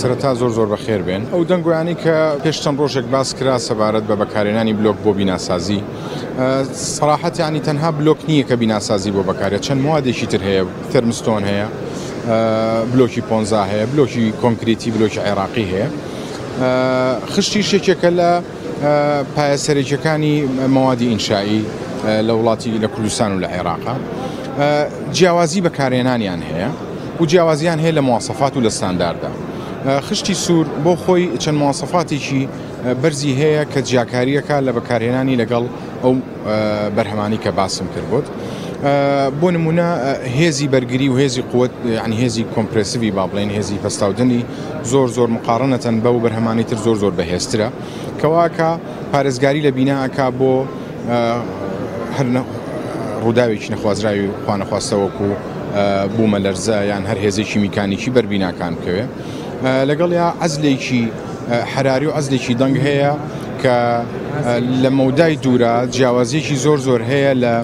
سەرەتا زۆر زۆر بەخێر بێن. ئەو دەنگۆیانەی کە پێش چەند ڕۆژێک باس کرا سەبارەت بە بەکارهێنانی بلۆک بۆ بیناسازی، سەراحەت یانی تەنها بلۆک نییە کە بیناسازی بۆ بەکارێت، چەند موادێکی تر هەیە، thermstone هەیە، بلۆکی پۆنزا هەیە، بلۆکی کۆنکریتی، بلۆکی عێراقی هەیە. خشتیش یەکێکە لە پایە سەرەکیەکانی مەوادی ئینشایی لە وڵاتی لە کوردستان و لە عێراقا. جیاوازی بەکارهێنانیان هەیە و جیاوازیان هەیە لە مواسەفات و لە ستانداردا. خشتی سوور بۆ خۆی چەند مواسەفاتێکی بەرزی هەیە کە جیاکاریەکە لە بەکارهێنانی لەگەڵ ئەو بەرهەمانی کە باسم کرد بۆت. بۆ نمونە هێزی بەرگری و هێزی قوت، یعنی هێزی compressive ی با بڵێن هێزی پەستاودنی زۆر زۆر مقارنەتەن بەو بەرهەمانی تر زۆر زۆر بەهێزترە، کەواکە پارێزگاری لە بینا ئەکا بۆ هەر ڕووداوێکی نەخوازراوی خوانەخواستە وەکو بوومە لەرزە یان هەر هێزێکی میکانیکی بەر بیناکان بکەوێ. لەگەڵیا عەزلێکی حراری و عەزلێکی دەنگ هەیە کە لە مەودای دوورە جیاوازیەکی زۆر زۆر هەیە لە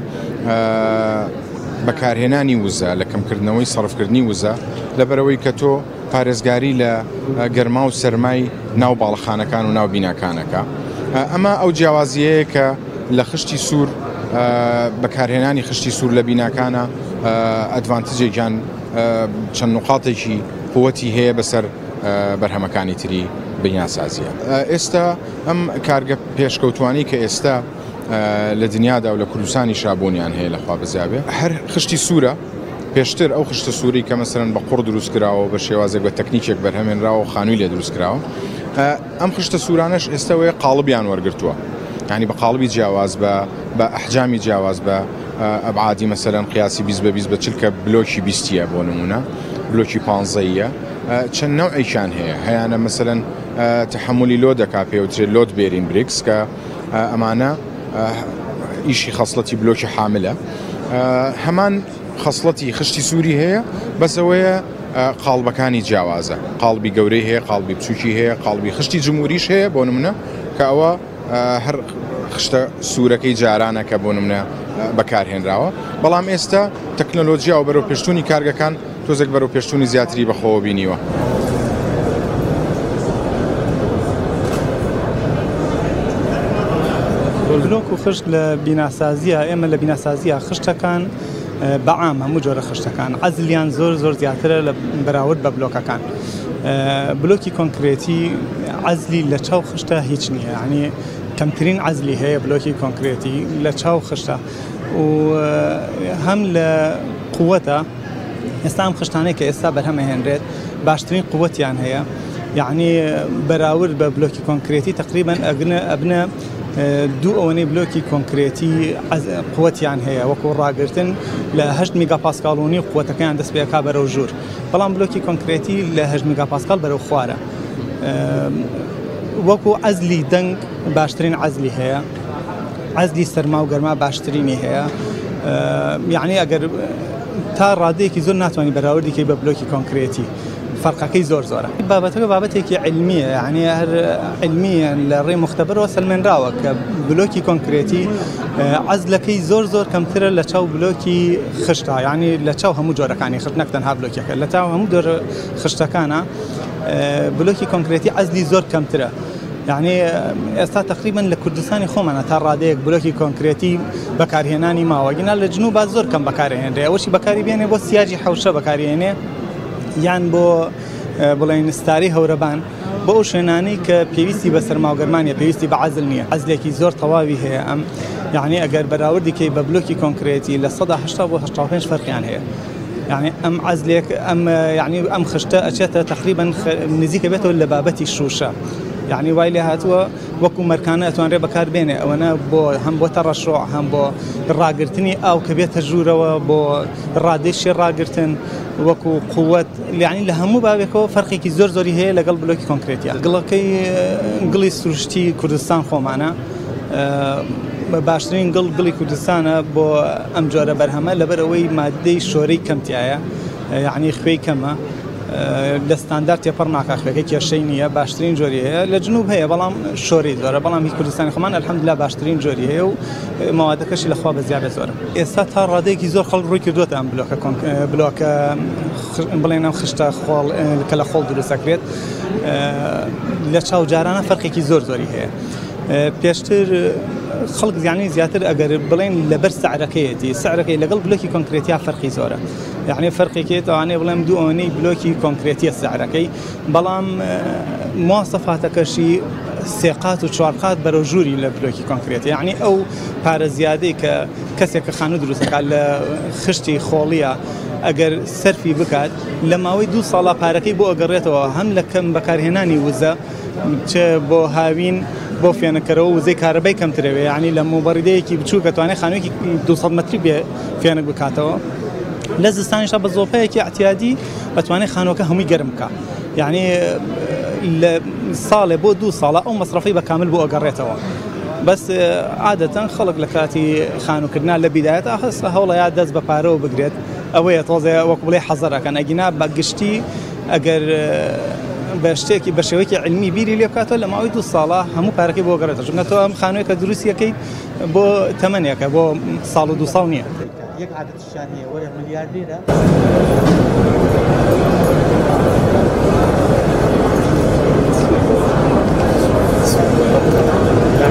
بەکارهێنانی وزە، لە کەمکردنەوەی سەرفکردنی وزە، لەبەرەوەی کە تۆ پارێزگاری لە گەرما و سەرمای ناو باڵەخانەکان و ناو بیناکانەکە. ئەمە ئەو جیاوازیەیە کە لە خشتی سوور، بەکارهێنانی خشتی سوور لە بیناکانە advantage ێکیان چەند نقاطێکی قوەتی هەیە بەسەر بەرهەمەکانی تری بیناسازیە. ئێستا ئەم کارگە پێشکەوتوانی کە ئێستا لە دنیادا و لە کوردستانی شابوونیان هەیە لە خوا بزیابێ، هەر خشتی سوورە. پێشتر ئەو خشتە سووری کە مەسەرەن بە قوڕ دروست کراوە، بە شێوازێک بە تەکنیکێک بەرهەمێنراوە و خانووی لێ دروست کراوە، ئەم خشتە سوورانەش ئێستا وەیە قاڵبیان وەرگرتووە، یعنی بە قاڵبی جیاواز، بە ئەحجامی جیاواز، بە ئەبعادی مەسەلەن قیاسی 20 بە 20 بە 40 کە بلۆکی 20 بۆ نمونە بلۆکی 15یە، چەند نەوعێکیان هەیە. هەیانە مەسەلەن تەحەمولی load دەکا، پێوترێت load bearing bricks، کە ئەمانە ئیشی خەسڵەتی بلۆکی حاملە، هەمان خەسڵەتی خشتی سووری هەیە، بەس ئەوەیە قاڵبەکانی جیاوازە، قاڵبی گەورەی هەیە، قاڵبی بچووکی هەیە، قاڵبی خشتی جمهوریش هەیە بۆ نمونە کە ئەوە هەر خشتە سوورەکەی جارانە کە بۆ نمونە بەکارهێنراوە. بەڵام ئێستا تەکنەلۆژیا و بەرەو پێشتونی کارگەکان تۆزێک بەرەو پێشتونی زیاتری بەخۆوە بینیوە. بلۆک و خشت لە بیناسازیە، ئێمە لە بیناسازیە خشتەکان بەعام هەموو جۆرە خشتەکان عەزلیان زۆر زۆر زیاترە لە بەراورد بە بلۆکەکان. بلۆکی کۆنکرێتی عەزلی لە چاو خشتە هیچ نییە، یعنی کەمترین عەزلی هەیە بلۆکی کۆنکرێتی لە چاو خشتە. و هەم لە قووەتە ئێستا ئەم خشتانەی کە ئێستا بەرهەم ئەهێنرێت باشترین قووەتیان هەیە، یعنی بەراورد بە بلۆکی کۆنکرێتی تقریبا ئەبنە دوو ئەوەنەی بلۆکی کۆنکرێتی قووەتیان هەیە، وەکو ڕاگرتن لە 8 میگاپاسکال و نیو قووەتەکەیان دەست پێکا بەرەو ژوور، بەڵام بلۆکی کۆنکرێتی لە 8 میگاپاسکال بەرەو خوارە. وەکو عەزلی دەنگ باشترین عەزلی هەیە، عەزلی سەرما و گەرما باشترینی هەیە. یعنی ئەگەر تا ڕادەیەکی زۆر ناتوانانی بەراوردیکەی بە بلۆکی کۆنکرێتی، فەرقەکەی زۆر زۆرە. بابەتەکە بابەتێکی علمیە، یعنی هەر علمیە لە ڕێی مختبەرەوە سەلمێنراوە کە بلۆکی کۆنکرێتی عەزلەکەی زۆر زۆر کەمترە لە چاو بلۆکی خشتا، یعنی لە چاو هەموو جۆرەکانی خشت، نەک تەنها بلۆکیەکە، لە چاو هەموو جۆرە خشتەکانە بلۆکی کۆنکرێتی عەزلی زۆر کەمترە. یعنی ئێستا تقریبا لە کوردستانی خۆمانە تا ڕادەیەک بلۆکی کۆنکرێتی بەکارهێنانی ماوە، گینا لە جنوب زۆر کەم بەکارهێنرێ. ئەوەشی بەکاری بێنێ بۆ سیاجی حەوشە بەکارهێنێ، یان بۆ بڵێن ستاری هەورەبان، بۆ ئەو شوێنانەی کە پێویستی بە سەرماوگەرمانە، پێویستی بە عەزل نییە، عەزلێکی زۆر تەواوی هەیە. ئەم یعنی ئەگەر بەراوردیکەی بە بلۆکی کۆنکرێتی لە 180 بۆ 85 فەرقیان هەیە. یعنی ئەم عەزلێک ئەم یعنی ئەم خشتە ئەچێتە تقریبا نزیکە بێتەوە لە بابەتی شوشە، یعنی وای لێ هاتووە وەکو مەرکانە ئەتوانرێ بەکار بێنێ، ئەوەنە بۆ هەم بۆ تەڕەشۆ، هەم بۆ ڕاگرتنی ئاو کە بێتە ژوورەوە، بۆ ڕادەی ڕاگرتن وەکو قووەت، یعنی لە هەموو بابێکەوە فەرقێکی زۆر زۆری هەیە لەگەڵ بلۆکی کۆنکرێتیە. گڵەکەی گڵی سروشتی کوردستان خۆمانە، باشترین گڵ گڵی کوردستانە بۆ ئەم جۆرە بەرهەمە، لەبەر ئەوەی مادەی شۆرەی کەمتیایە، یعنی خوێی کەمە. لە ستاندارد تێپەڕ ناکا، خوێکەی کێشەی نییە، باشترین جۆری هەیە. لە جنوب هەیە بەڵام شۆری زۆرە، بەڵام هی کوردستانی خۆمان الحمدلله باشترین جۆری هەیە و مەوادەکەشی لە خوا بە زیادە زۆرە. ئێستا تا ڕادەیەکی زۆر خەڵک ڕووی کردووەتە ئەم بلۆکە بلۆکە بڵێن ئەم خشتە خۆڵ کە لە خۆڵ دروست ئەکرێت، لە چاو جارانە فەرقێکی زۆر زۆری هەیە. پێشتر خەڵک زیانی زیاتر ئەگەر بڵێن لەبەر سعرەکەیەتی، سعرەکەی لەگەڵ بلۆکی کۆنکرێتیا فەرقی زۆرە، یعنی فەرقێکی ئەوانەیە بڵێم دوو ئەوەنەی بلۆکی کۆنکرێتیە سعرەکەی، بەڵام مواسەفاتەکەشی سێ قات و چوار قات بەرەو ژووری لە بلۆکی کۆنکرێتی. یعنی ئەو پارە زیادەی کە کەسێک کە خانوو دروستەکات لە خشتی خۆڵیە ئەگەر سەرفی بکات لە ماوەی 2 ساڵا پارەکەی بۆ ئەگەڕێتەوە، هەم لە کەم بەکارهێنانی وزە چ بۆ هاوین بۆ فێنکەرەوە وزەی کارەبای کەمترەوێ، یعنی لە موبەریدەیەکی بچووک ئەتوانێت خانوویەکی 200 مەتری بێ فێنک بکاتەوە. لە زستانیشدا بە زۆپەیەکی اعتیادی ئەتوانێت خانووەکە هەمووی گەرم بکا، یعنی لە ساڵێ بۆ 2 ساڵە ئەو مەصرفەی بە کامل بۆ ئەگەڕێتەوە. بەس عادەتەن خەڵک لە کاتی خانووکردنا لە بیدایەت ئاخست هەوڵەیە دەست بە پارەوە بگرێت، ئەوەیە تۆزێ وەکو بڵێ حەزەرەکەن. ئەگینا بە گشتی ئەگەر بە شتێکی بە شێوەیەکی علمی بیری لێ بکاتەوە لە ماوەی 2 ساڵە هەموو پارەکەی بۆ گەڕێتەوە، چونکە تۆ ئەم خانوویە کە دروستیەکەیت بۆ تەمەنێکە، بۆ ساڵ و 2 ساڵ نییە. یەک عادەتیشیان هەیە، وەرە ملیاردێرە.